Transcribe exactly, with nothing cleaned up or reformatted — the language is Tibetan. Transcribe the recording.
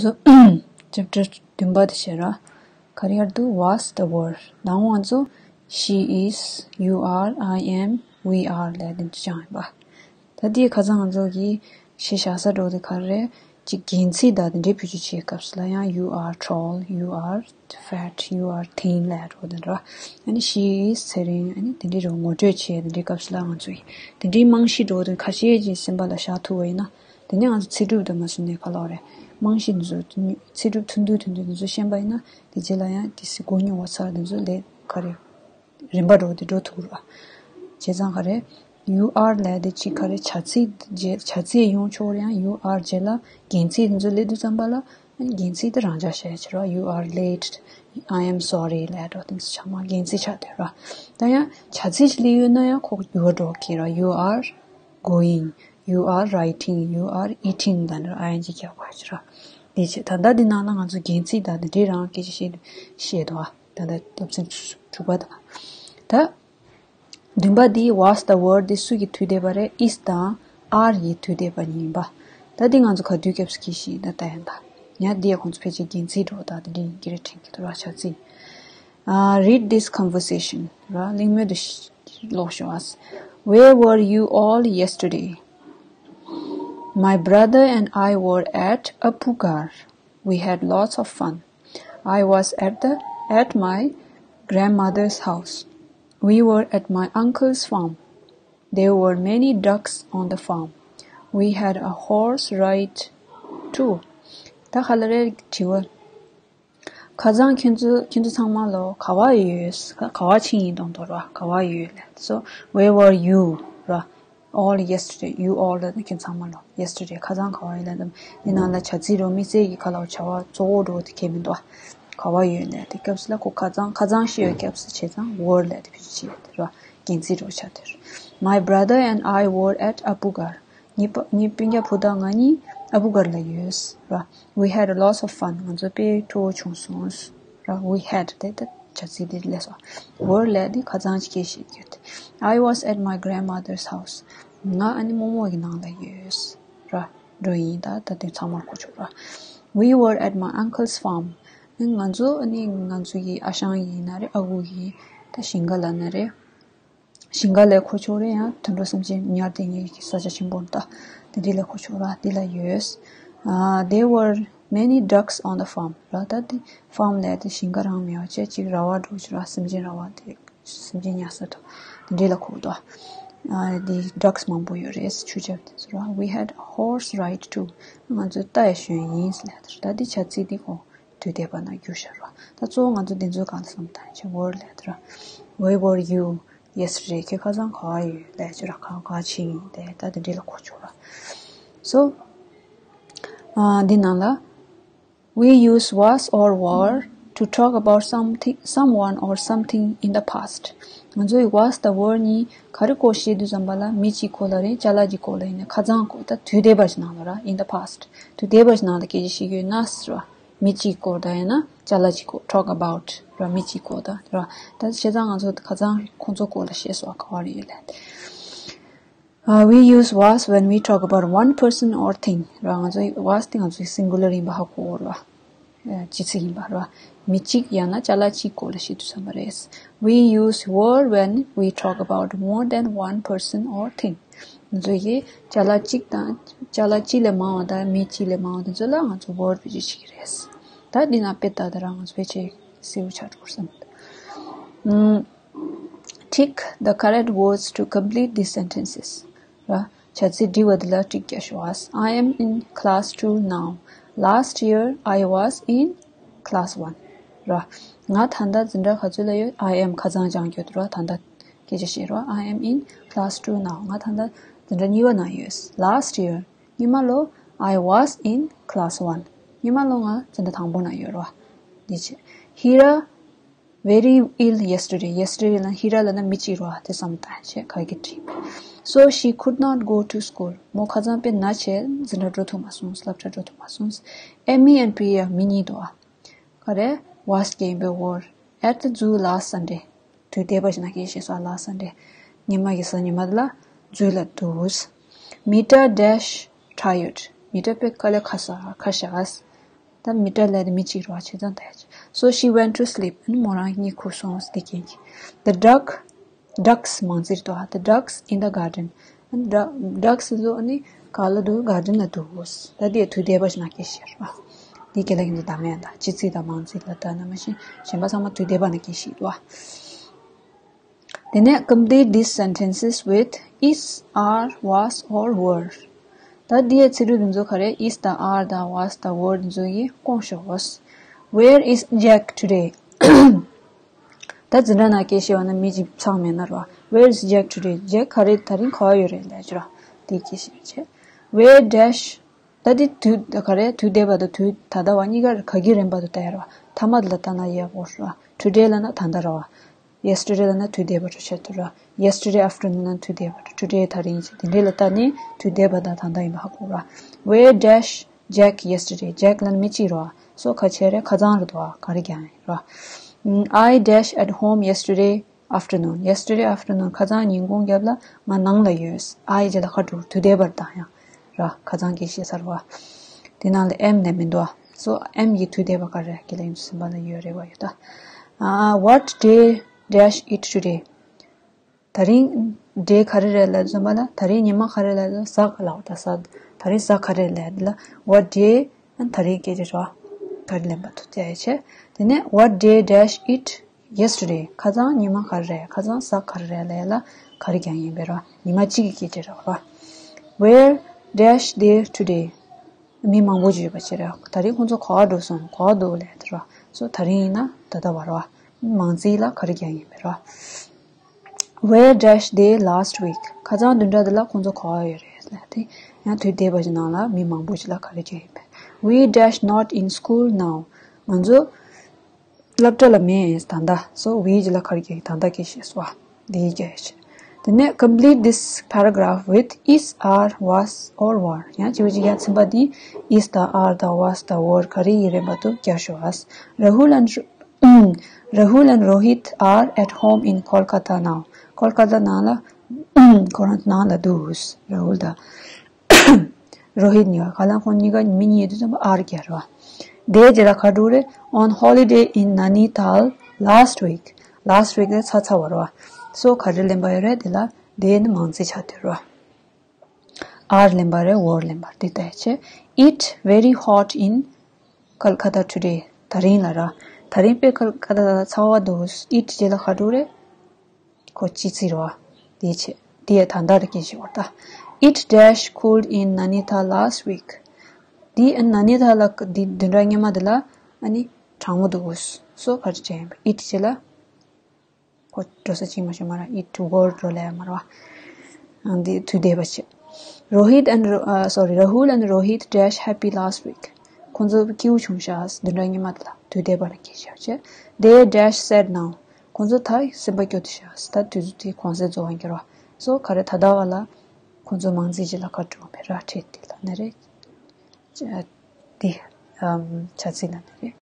ཚོ་ཅེབ་ཊར་བདུན་པ་དེ་བྱས་ར། ག་རེ་ཡར་དུ་was the word། ནང་ང་ཚོ་she is, you are, I am, we are ལབ་དེ་ཚོ་སྦྱངས་ཡིན་པ། ད་དེའི་ཁ་སང་ང་ཚོ་གི་ཤེས་བྱ་ས་འགྲོ་དེ་ག་རེ་ཅིག་རྒྱན་ཚིག་དང་དེ་འདྲའི་བེད་སྤྱོད་བྱེད་སྐབས་སུ་ལ་ཡང་you are tall, you are fat, you are thin ལབ་འགྲོ་དེ་འདྲ། ཨ་ནི་she is ཚེ་རིང་ཨ་ནི་དེ་འདྲའི་རོ་ངོ་སྤྲོད་བྱེད་དེ་འདྲའི་སྐབས་སུ་ལ་ང་ཚོ་ཡི་དེ་འདྲའི་རྨང་གཞི་འགྲོ་དེ་ཁ་ཤས་ཀྱི་སེམས་པ་ལ་བཞག་ཐུབ་པ་ཡིན་ན། དེ་ནས་ང་ཚོ་ཚིག་གྲུབ་དང་མ་སུ་ནས་ག་ལ་བ་རེད། རྨང་གཞི་འདི་ཚོ་ཚིག་གྲུབ་ཐུང་ཐུང་ཐུང་ཐུང་འདི་ཚོ་ཤེས་པ་ཡིན་ན་དེ་རྗེས་ལ་ཡང་དེ་སི་གོ་མྱོང་བ་ཚར་འདི་ཚོ་ལས་ག་རེ་རིམ་པ་འགྲོ་དེ་འགྲོ་ཐུབ་ར། བྱས་ཙང་ག་རེ། you are ལས་དེ་ཅིག་ག་རེ་བྱ་ཚིག་རྗེས་བྱ་ཚིག་ཡོང་ཆོག་རེད། ཡང་you are རྗེས་ལ་རྒྱན་ཚིག་འདི་ཚོ་སླེབས་དུས་ཙམ་པ་ལ་རྒྱན་ཚིག་དེ་རང་འཇགས་བཤད་ཕྱིར་ར། you are late, I am sorry ལས་འགྲོ་དེ་ཚོ་ཚང་མ་རྒྱན་ཚིག་ཆགས་བསྡད་ར། ད་ཡང་བྱ་ཚིག་ཅིག་སླེབས་ཡོད་ན་ཡང་ཁོ་འགྱུར་བ་འགྲོ་གི་ར། you are going, you are writing, you are eating ལ་ནི་ing རྒྱག་པ་ཕྱིར་ར། དེ་བྱས་ད་ལྟ་འདི་ནང་ན་ང་ཚོ་རྒྱན་ཚིག་དང་འདི་འདྲའི་རང་སྐད་ཆ་བཤད་བཤད་འདུག་ད་ལྟ་སློབ་ཚན་དྲུག་པ་དང་། ད་བདུན་པ་འདི་was the word འདི་སུ་གིས་བསྡུས་བསྡད་པ་རེད། is དང་are ཡིས་བསྡུས་བསྡད་པ་ཡིན་པ། ད་འདི་ང་ཚོ་ག་དུས་སྐབས་སུ་གྱིས་ཤིག་ད་ལྟ་ཡང་ད། ཡང་འདི་ཡང་ཁོང་ཚོ་ཕལ་ཆེར་རྒྱན་ཚིག་འགྲོ་ད་འདི་འདྲའི་ཡིན་གྱི་རེད་དྲན་གྱི་འདུག་ར། བྱ་ཚིག Uh, read this conversation. ར་གླེང་མོལ་འདི་ཀློག་ཤོག་ཨ། Where were you all yesterday? My brother and I were at Apugar. We had lots of fun. I was at the at my grandmother's house. We were at my uncle's farm. There were many ducks on the farm. We had a horse ride too. ད་ཧ་ལ་རེ་དྲི་བ། ཁ་སང་ཁྱེད་ཚོ་ཁྱེད་ཚོ་ཚང་མ་ལོ་ག་བ་ཡོད། ག་བ་ཕྱིན་ཡིན་དང་དོར་བ་ག་བ་ཡོད་ལ། So where were you ར། All yesterday, you all ལ་ཁྱེད་ཚང་མ་ལོ། Yesterday ཁ་སང་ག་བ་ཡོད་ལ། དེ་ནང་ལ་བྱ་ཚིག་རོ་མི་ཚེ་གི་ཁ་ལ་བྱ་བ་གཙོ་བོ་འགྲོ་དེ་ཁས་མི་འདུག་ག་བ་ཡོད་ལ་དེ་སྐབས་སུ་ལ་ཁོ་ཁ་སང་ཁ་སང་ཤི་ཡོད་སྐབས་སུ་བྱས་ཙང་were ལ་དེ་བེད་སྤྱོད་བྱེད་ཡོད་དེ་ར། རྒྱན་ཚིག་རོ་ཆ་དེར། My brother and I were at Apugar. ངའི་པ་ངའི་སྤུན་ཀྱག་བུ་དང་ང་གཉིས་ཨ་བུ་གར་ལ་ཡོད་ར། We had lots of fun. ང་ཚོ་དཔེ་སྤྲོ་བོ་བྱུང་སོང་ར། We had དེ་ད་བྱ་ཚིག་དེ་ལས་སོ། Were ལས་དེ་ཁ་སང་ཅིག་སྐད་བཤད་ཡོད། I was at my grandmother's house. ང་ཨ་ནི་རྨོ་མོ་གི་ནང་ལ་ཡོད་ར། འགྲོ་ཡིན་ད་ད་དེ་ཚང་མར་གོ་ཆོག་ར། We were at my uncle's farm. ང་ཚོ་ཨ་ནི་ང་ཚོ་གི་ཨ་ཞང་ཡིན་ན་རེད། ཨ་ཁུ་གི་ད་ཞིང་ཁ་ལ་ན་རེད། ཞིང་ཁ་ལས་འཁོར་ཕྱོགས་རེ་ཡང་དུད་འགྲོ་སེམས་ཅན་ཉར་བསྡད་མཁན་གྱི་ས་ཆ་ཆེན་པོ་འདི་དེ་འདི་ལས་འཁོར་ཕྱོགས་ར་འདི་ལ་ཡོད། There were many ducks on the farm. ར་ད་དེ་farm ལས་དེ་ཞིང་ཁ་རང་མེད་པ་བྱས་ཅིག་ར་བ་འགྲོ་ཅིག་ར་སེམས་ཅན་ར་བ་དེ་སེམས་ཅན་ཉར་ས་དང་དེ་འདྲས་ལ་འཁོར་དོ། དེ་ducks མང་པོ་ཡོད་རེད། ཆུ་བྱབ་དེ་ཚོ་ར། We had a horse ride too. ང་ཚོ་རྟ་ཡ་ཞོན་ཡིན་ཟེར་ལས་དེ་ར། ད་དེ་བྱ་ཚིག་དེ་ཁོ་དུས་འདས་པ་ན་རྒྱུ་ཤར་བ། ད་གཙོ་བོ་ང་ཚོ་འདི་ཚོའི་སྒང་ལ་བསམ་བཏང་བྱས་were ལས་དེ་ར། Where were you yesterday? ཁྱེད་ཁ་སང་ག་བ་ཡོད་ལས་ཅི་ར་ག་ག་ཕྱིན་ཡིན་དེ་ད་དེ་འདྲས་ལ་གོ་ཆོག་ར། So འདི་ནང་ལ། We use was or were to talk about something, someone or something in the past. ང་ཚོའི་was དང་were གཉིས་ག་རེ་སྐོར་བཤད་དུས་ཙམ་པ་ལ་མི་གཅིག་སྐོར་ལ་རེད། ཅ་ལག་གཅིག་སྐོར་ལ་ཡིན་ན་ཁ་སང་སྐོར་ད་དུས་འདས་པ་ཞིག་ནང་ལ་ར། In the past དུས་འདས་པ་ཞིག་ནང་ལ་སྐད་ཆ་བཤད་ཀྱི་ཡོད་ན་ཟེར་བ། མི་གཅིག་སྐོར་དང་ཡང་ན་ཅ་ལག་གཅིག་སྐོར། talk about ར། མི་གཅིག་སྐོར་དང་ར། ད་བྱས་ཙང་ང་ཚོ་ཁ་སང་ཁོང་ཚོ་སྐོར་ལ་བཤད་སོང་བ་ག་བ་རེད་ལབ། Uh, we use was when we talk about one person or thing ར། ང་ཚོ་was དེ་ང་ཚོའི་singular ཡིན་པ་ཧ་གོ་ར། ཨ་ཅི་ཚིག་ཡིན་པ་ར། མི་གཅིག་ཡང་ན་ཅ་ལག་གཅིག་སྐོར་ལ་བཤད་དུས་ཙམ་པ་རེད། We use were when we talk about more than one person or thing. ང་ཚོ་ཡི་ཅ་ལག་གཅིག་དང་ཅ་ལག་གཅིག་ལས་མང་བ་དང་མི་གཅིག་ལས་མང་བ་དེ་ཚོ་ལ་ང་ཚོ་were བེད་སྤྱོད་བྱེད་ཀྱི་རེད། ད་འདི་ན་དཔེ་ལྟ་ད་ར་ང་ཚོ་ཕལ་ཆེར་གསལ་པོ་ཆགས་འགྲོ་བསམ། ཨུམ། Tick the correct words to complete these sentences. ར། བྱ་ཚིག་འབྲི་བ་འདི་ལ་ཊིག་རྒྱག་ཤོག་ཨ། I am in class two now. Last year I was in class one. ར། ང་ད་ལྟ་འཛིན་གྲྭ་ག་ཚོད་ལ་ཡོད། I am ཁ་སང་སྦྱང་རྒྱུ་འདུག་ར། ད་ལྟ་སྐད་ཆ་བཤད་རོགས། I am in class two now. ང་ད་ལྟ་འཛིན་གྲྭ་གཉིས་པ་ནང་ཡོད། Last year སྔོན་མ་ལོ། I was in class one. སྔོན་མ་ལོ་ང་འཛིན་གྲྭ་དང་པོ་ནང་ཡོད་ར། འདི་བྱས། Hira very ill yesterday. Yesterday ལ་ཧི་ར་ལ་ན་མི་གཅིག་རོ་ཨ་དེ་བསམ་བཏང་བྱས་ག་གི་བྲིས། So she could not go to school. མོ་ཁ་སང་དཔེ་ན་བྱས་འཛིན་གྲྭ་འགྲོ་ཐུབ་མ་སོང་། སློབ་གྲྭ་འགྲོ་ཐུབ་མ་སོང་། Amy and Priya མི་གཉིས་དོ་ཨ། ག་རེ། Was སྐྱེས་པའི་འོར། At the zoo last Sunday. དུས་འདས་པ་ཞིག་ན་སྐད་བཤད་སོ་last Sunday. ཉི་མ་གི་གཟའ་ཉི་མ་ལ་ཛུ་ལ་འདུག Mita dash tired. མི་ཏྲ་དཔེ་དཀའ་ལས་ཁ་ས་ཁ་ཤས། ད་མི་ཏྲ་ལབ་དེ་མི་གཅིག་རེད་བ། བྱས་ཙང་ད་ཡ་ཆེ། So she went to sleep. ཨ་ནི་མོ་རང་གཉིད་ཁུག་སོང་ཟེར་དེ་རྐྱེན་གྱིས། The duck, ducks མང་ཚིག་རེད་དོ། The ducks in the garden. ཨ་ནི་duck, ducks ཟེར་ཚོ་ཨ་ནི་ག་ལ་འདུག garden ལ་འདུག་ད་དེ་དུས་འདས་པ་ཞིག་ནང་སྐད་བཤད་རེད་བ། དེ་སྐད་ལ་ཡིན་ཚོ་བདག་མེད་ཡང་དག་སྤྱི་ཚིག་དང་མང་ཚིག་ལ་ད་ནང་བཞིན་གཞན་པ་ཚང་མ་དུས་འདས་པ་ནང་སྐད་བཤད་རེད་བ། དེ་ནས་complete these sentences with is, are, was or were. ད་འདི་ཡི་ཚིག་འབྲུ་འདི་ཚོ་ག་རེ། is དང་are དང་was དང་were འདི་ཚོ་ཡིས་སྐོང་ཤོག Where is Jack today? ད་འཛིན་གྲྭ་ནང་སྐད་བཤད་པ་ན་མི་གཅིག་ཚང་མེད་ན་ར། Where is Jack today? Jack ག་རེ་དེ་རིང་ག་པར་ཡོད་རེད་ལབ་ཀྱི་ར། དེ་སྐད་བཤད་བྱས། Where dash ད་དེ་དུས་ག་རེ། དུས་འདས་པ་དང་དུས་ད་ལྟ་བ་གཉིས་ཀ་ག་གི་རིམ་པ་དུ་བལྟ་ཡ་ར་བ། མཐའ་མ་དེ་ལ་བལྟ་ན་ཡག་པོ་ར། Today ལབ་ན་ད་ལྟ་ར་བ། Yesterday ལབ་ན་དུས་འདས་པ་ར་ཆེད་དུ་ར། Yesterday afternoon ལབ་ན་དུས་འདས་པ་ར། Today དེ་རིང་ཆེ། དེ་འདྲའི་ལ་བལྟ་ནས་དུས་འདས་པ་དང་ད་ལྟ་ཡིན་པ་ཧ་གོ་ར། Where dash Jack yesterday? Jack ལབ་ན་མི་གཅིག་ར་བ། So ག་ཆེ་རེད། ཁ་སང་རེད་དོ། ག་རེ་རྒྱག་ཡིན་ར། I dash at home yesterday afternoon. Yesterday afternoon ཁ་སང་ཉིན་གུང་རྒྱབ་ལ་ང་ནང་ལ་ཡོད། I རྗེས་ལ་ཁ་དྲུག་དུས་འདས་པར་བཏང་ཡང་ར། ཁ་སང་གི་ཤེས་ཚར་བ། དེ་ནང་ལ་am ལས་མི་འདུག So am གི་དུས་འདས་པ་ག་རེ་རེད་ལབ་ཡིན་ཚོ་སེམས་པ་ལ་ཡོད་རེ་བ་ཡོད་ད། What day dash it today? ད་རིང་day ག་རེ་རེད་ལབ་སོང་པ་ལ། ད་རིང་ཉི་མ་ག་རེ་ལབ་ཟ་ག་ལབ་ད་ཟ། ད་རིང་ཟ་ག་རེ་ལབ་ལ། What day? ད་རིང་སྐད་ཆ་ར་ག་རེ་ལབ་པ་དུ་བྱས་བྱས། དེ་ནས་what day dash it yesterday? ཁ་སང་ཉི་མ་ག་རེ་རེད། ཁ་སང་ཟ་ག་རེ་རེད་ལབ་ཡ་ལ་ག་རེ་རྒྱག་ཡིན་པས་ར། ཉི་མ་གཅིག་གི་སྐད་ཆ་ར་བ། Where dash they today? མི་མང་པོ་ཅིག་ཡོད་པ་ཅིག་རེད། ད་རིང་ཁོང་ཚོ་ག་པར་འགྲོ་སོང་། ག་པར་འདུག་ལབ་ཡ་དེ་ར། So ད་རིང་ཡིན་ན་ད་ལྟ་བ་ར་བ། མང་ཚིག་ལ་ག་རེ་རྒྱག་ཡིན་པས་ར། Where dash they last week? ཁ་སང་བདུན་ཕྲག་འདི་ལ་ཁོང་ཚོ་ག་པར་ཡོད་རེད་ལབ་ཡ་དེ། ཡང་དུས་འདས་པ་ཞིག་ནང་ལ་མི་མང་པོ་ཞིག་ལ་ག་རེ་བྱས་ཡིན་པས། We dash not in school now. ང་ཚོ་སློབ་གྲྭ་ལ་མེད་ད་ལྟ། So we ཞིག་ལ་ག་རེ་བྱས། ད་ལྟ་སྐད་བཤད་སོང་བ། འདི་ཡི་སྐད་བཤད། དེ་ནས་complete this paragraph with is, are, was or were. ཡང་གཅིག་པ་གཅིག་ཡང་ཚན་པ་འདི་is དང་are དང་was དང་were ག་རེ་ཡི་རིམ་པ་དུ་བརྒྱབ་ཤོག་ཨ། Rahul and Rahul and Rohit are at home in Kolkata now. Kolkata ནང་ལ་ཁོ་རང་ནང་ལ་འདུག Rahul དང་Rohit གཉིས་ཀ། ག་ལ་ཁོང་གཉིས་ཀ་མི་གཉིས་དུ་ཙམ་are རྒྱག་ར། They རྗེས་ལ་ག་འགྲོ་རེད། On holiday in Nainital last week. Last week དེ་ཚར་ཚར་བ་ར། So ག་རེ་ལེན་པ་ཡོད་རེད། དེ་ལ་they ནི་མང་ཚིག་ཆགས་དུས་ར། are ལེན་པ་རེད། were ལེན་པ་རེད། དེ་ལྟ་ཡ་ཆེ། It very hot in Kolkata today. ད་རིང་ལ་ར། ད་རིང་དཔེ་ཁལ་ཁ་ད་ཚ་བ་འདུག It རྗེས་ལ་ག་འགྲོ་རེད། ཁོ་སྤྱི་ཚིག་རེད་བ། དེའི་ཆེད་དེ་ཡ་ད་ལྟ་རེ་སྐད་ཆེ་བར་ད། It dash cooled in Nainital last week. དེ་Nainital ལ་དེ་བདུན་ཕྲག་སྔོན་མ་དེ་ལ་ཨ་ནི་གྲང་མོ་འདུག So ག་རེ་བྱས་ཡིན་པ། It རྗེས་ལ་ཁོ་འགྲོ་ས་གཅིག་མ་ཤོད་མ་ར། It were འགྲོ་ལས་མ་ར་བ། འདི་དུས་འདས་པ་བྱས། Rohit and Ro- uh, sorry, Rahul and Rohit dash happy last week. ཁོང་ཚོ་སྐྱིད་པོ་བྱུང་ཤག་བདུན་ཕྲག་སྔོན་མ་དེ་ལ་དུས་འདས་པ་ལ་སྐད་ཆ་བྱས། They dash sad now. ཁོང་ཚོ་ད་སེམས་པ་སྐྱོ་དུ་ཤག་ད་དུས་ཚོད་དེ་གོང་གསལ་རྫོགས་ཡིན་གྱི་ར། So ག་རེ་ད་ལྟ་བ་ལ་ཁོང་ཚོ་མང་ཚིག་ཅིག་ལ་ཁ་གྲོངས་པའི་ར་ཁྲེལ་དེ་ལ་ནི་རེད། འདི་བྱ་ཚིག་ལ་ནི་རེད།